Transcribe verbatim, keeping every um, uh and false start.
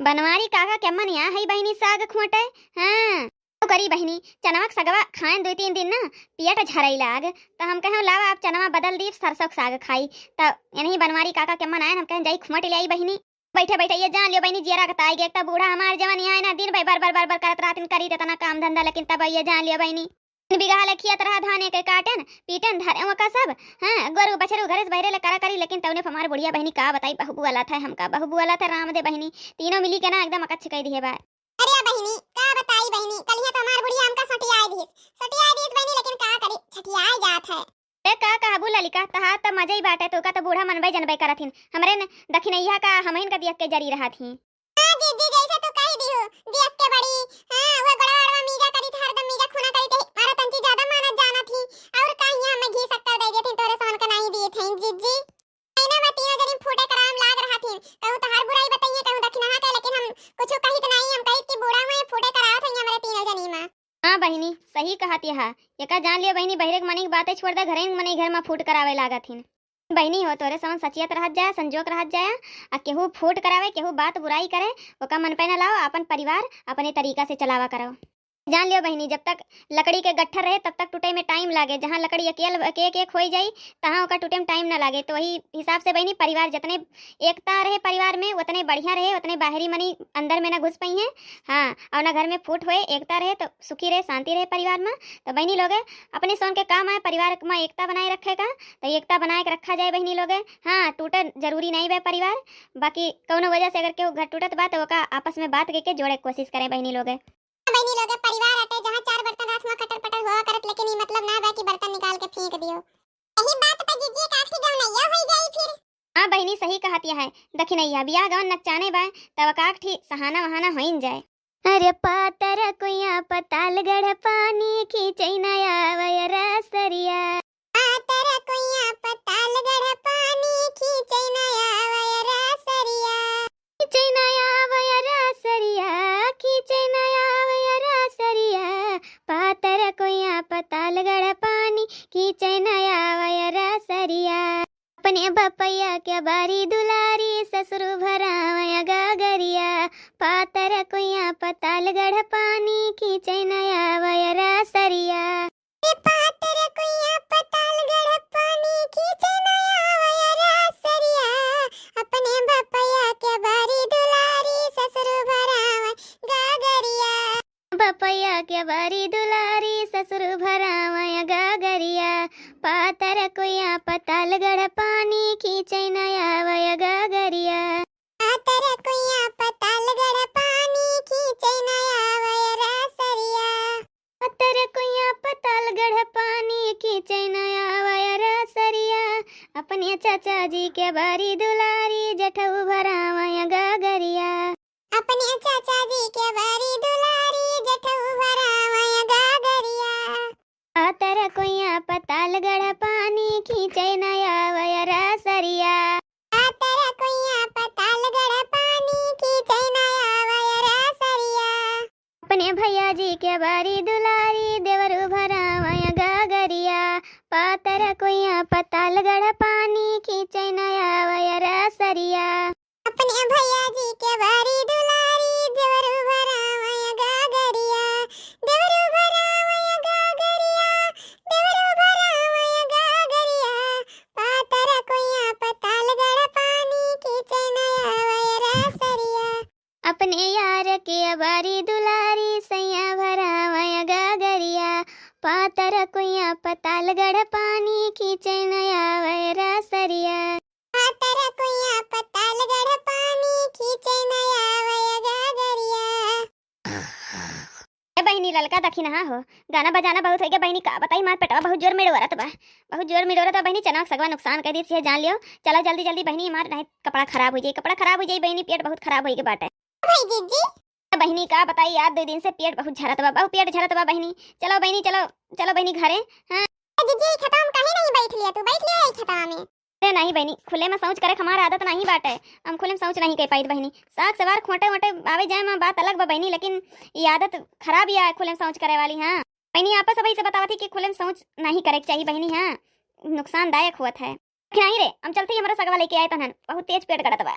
बनवारी काका के अम्मन यहाँ है बहिनी साग खोटे। हाँ। तो करी बहिनी, चनवा के सगवा खाएन दुइ तीन दिन ना, पेट झरई लाग, त हम कहें लावा आप चनवा बदल दी, सरसों के साग खाई। त यही बनवारी काका के अम्मन आएन, हम कहें जाई खोट ले आई बहिनी। बैठे बैठे ये जान लियो बहिनी, जियरा के ताई गे, एक त बूढ़ा हमार जवन यहाँ है ना, दिन भर बर बर बर बर करत रहतिन, करी त इतना काम धंधा, लेकिन तब ये जान लियो बहिनी, तीन बीघा ले खियत रहा धान, एके काटेन पीटेन धरे ओका सब। हाँ, गोरू बछरू घरे से बहरे ले करा करी, लेकिन तउने हमार बुढ़िया बहिनी का बताई, बहु बुअलत है हमका, बहु बुअलत है राम दे बहिनी। तीनों मिली के ना एकदम अकच्छ कई दिहे बा। अरे बहिनी, का बताई बहिनी, कलिया तो हमार बुढ़िया हमका सटियाए दिहिस, सटियाए दिहिस बहिनी, लेकिन का करी, छटियाए जात है। ए, का कहबू ललिका, तहार त मजा ही बाटे, तोका त बूढ़ा मनबे जनबे करत हिन। हमरे न दखिनैया का हमहिन का दियक के जरी रहत ही। हाँ जीजी, जैसे तू कही दिहु, दियक के बड़ी, हाँ, वो गोड़वा ओड़वा मीजा करी त हरदम मीजा खूना करी त मारा तंची ज्यादा मानत जानत ही। और का हियाँ हमें घी शक्कर दे देथिन, तोरे सोन का नहीं दिए थे जीजी। महीना में तीनों जनी फूटे कराम लाग रहत ही, कहूँ तहार बुराई बताइए, कहूँ दखिनहा के, लेकिन हम कुछ कहित नहीं, हम कहित कि बूढ़ा हुए फूटे करावत हैं हमरे तीनों जनी में। हाँ बहिनी, सही कहत यहा। एका जान लियो बहिनी, बहिरे के मनई के बातें छोड़ दे, घरे के मनई घर में फूट करावे लागत हिन। बहिनी हो, तोरे समन सचियत रहत जाया, संजोग रहत जाया, आ केहू फूट करावे, केहू बात बुराई करे, ओका मन पे न लाओ, आपन परिवार अपने तरीका से चलावा करो। जान लियो बहिनी, जब तक लकड़ी के गट्ठर रहे, तब तक टूटे में टाइम लागे। जहाँ लकड़ी अकेल, एक, एक, एक होई जाई, तहाँ ओका टूटे में टाइम ना लागे। तो वही हिसाब से बहिनी, परिवार जितने एकता रहे परिवार में, उतने बढ़िया रहे, उतने बाहरी मनी अंदर में ना घुस पाई हैं। हाँ, और ना घर में फूट होए, एकता रहे तो सुखी रहे, शांति रहे परिवार में। तो बहिनी लोग, अपने सोन के काम आए परिवार में एकता बनाए रखे का, तो एकता बनाए के रखा जाए बहिनी लोग। हाँ, टूटे जरूरी नहीं बा परिवार, बाकी कौनो वजह से अगर केहू घर टूटत बा तो ओका आपस में बात करके जोड़े के कोशिश करें बहिनी लोग। बहिनी लोग, परिवार अटे, जहाँ चार बर्तन हाथ में खटर पटर हुआ करत, लेकिन ई मतलब ना बा कि बर्तन निकाल के फेंक दियो। यही बात पे जीजी एक आखिरी गवनैया होई जाई फिर। हाँ बहिनी, सही कहत यह है। दखिनैया बियाह गवन नचाने बा, तब एक आखिरी सहाना वहाना होइन जाए। अरे पातर कुइया पतालगढ़ पानी खींचै न आवै रसरिया। पातर कुइया पतालगढ़ पानी खींचै न आवै रसरिया। खींचै न आवै रसरिया, खींचै न आवै रसरिया। पातर कुइया पतालगढ़ पानी खींचै न आवै रसरिया। अपने बपैया के बारी दुलारी ससुर भरावै गगरिया। पातर कुइया पतालगढ़ पानी खींचै न आवै रसरिया। ए पातर कुइया पतालगढ़ पानी खींचै न आवै रसरिया। अपने बपैया के बारी दुलारी ससुर भरावै गगरिया। बपैया के बारी दुलारी ससुर भरावै गगरिया। पातर कुइया पतालगढ़ पानी खींचै न आवै गगरिया। पातर कुइया पतालगढ़ पानी खींचै न आवै रसरिया। पातर कुइया पतालगढ़ पानी खींचै न आवै रसरिया। अपने चाचा जी के बारी दुलारी जेठऊ भरावै गगरिया। अपने चाचा जी के बारी दुलारी जेठऊ भरावै गगरिया। पातर कुइया पतालगढ़ पानी खींचै न आवै रसरिया। पातर कुइया पतालगढ़ पानी खींचै न आवै रसरिया। अपने भैया जी के बारी दुलारी देवरू भरावै गगरिया। पातर कुइया पतालगढ़ पानी खींचै न आवै रसरिया। अपने भैया जी के बारी दुलारी देवरू भरावै गगरिया। देवरू भरावै गगरिया, देवरू भरावै गगरिया। पातर कुइया पतालगढ़ पानी खींचै न आवै रसरिया। अपने यार के बारी दुलारी सैया भरावै गगरिया। पातर कुइया पतालगढ़ पानी खींचै न आवै रसरिया। पातर कुइया पतालगढ़ पानी खींचै न आवै गगरिया। ए बहिनी, ललका दखिनहा हो, गाना बजाना बहुत होइगे बहिनी, का बताई, मार पेटवा बहुत जोर मिड़ोरत बा, बहुत जोर मिड़ोरत बा बहिनी, चनवा के सगवा नुकसान कर दी, से जान लियो। चलो जल्दी जल्दी बहिनी, मार नहीं कपड़ा खराब हो जाई, कपड़ा खराब हो जाई बहिनी, पेट बहुत खराब होइगे बाटे। भाई जीजी। ए बहिनी, का बताई यार, दो दिन से पेट बहुत झरत बा, बहुत पेट झरत बा बहिनी। चलो बहिनी, चलो, चलो बहिनी घरे। हाँ। ए जीजी, ई खेतवा में काहे नहीं बैठ लिया तू, बैठ लिया ई खेतवा में। अरे नहीं बहिनी, खुले में शौच करे के हमार आदत नहीं बाटे, हम खुले में शौच नहीं कर पाइत बहिनी। साग सवार खोटे वोटे आवे जाए में बात अलग बा बहिनी, लेकिन ये आदत खराब ही है खुले में शौच करे वाली। हाँ बहिनी, आपस भाई से बतावत ही कि खुले में शौच नहीं करे के चाहिए बहिनी। हाँ, नुकसानदायक होत है। नहीं रे, हम चलते ही हमारा सगवा लेके आए तहन, बहुत तेज पेट गड़त बा।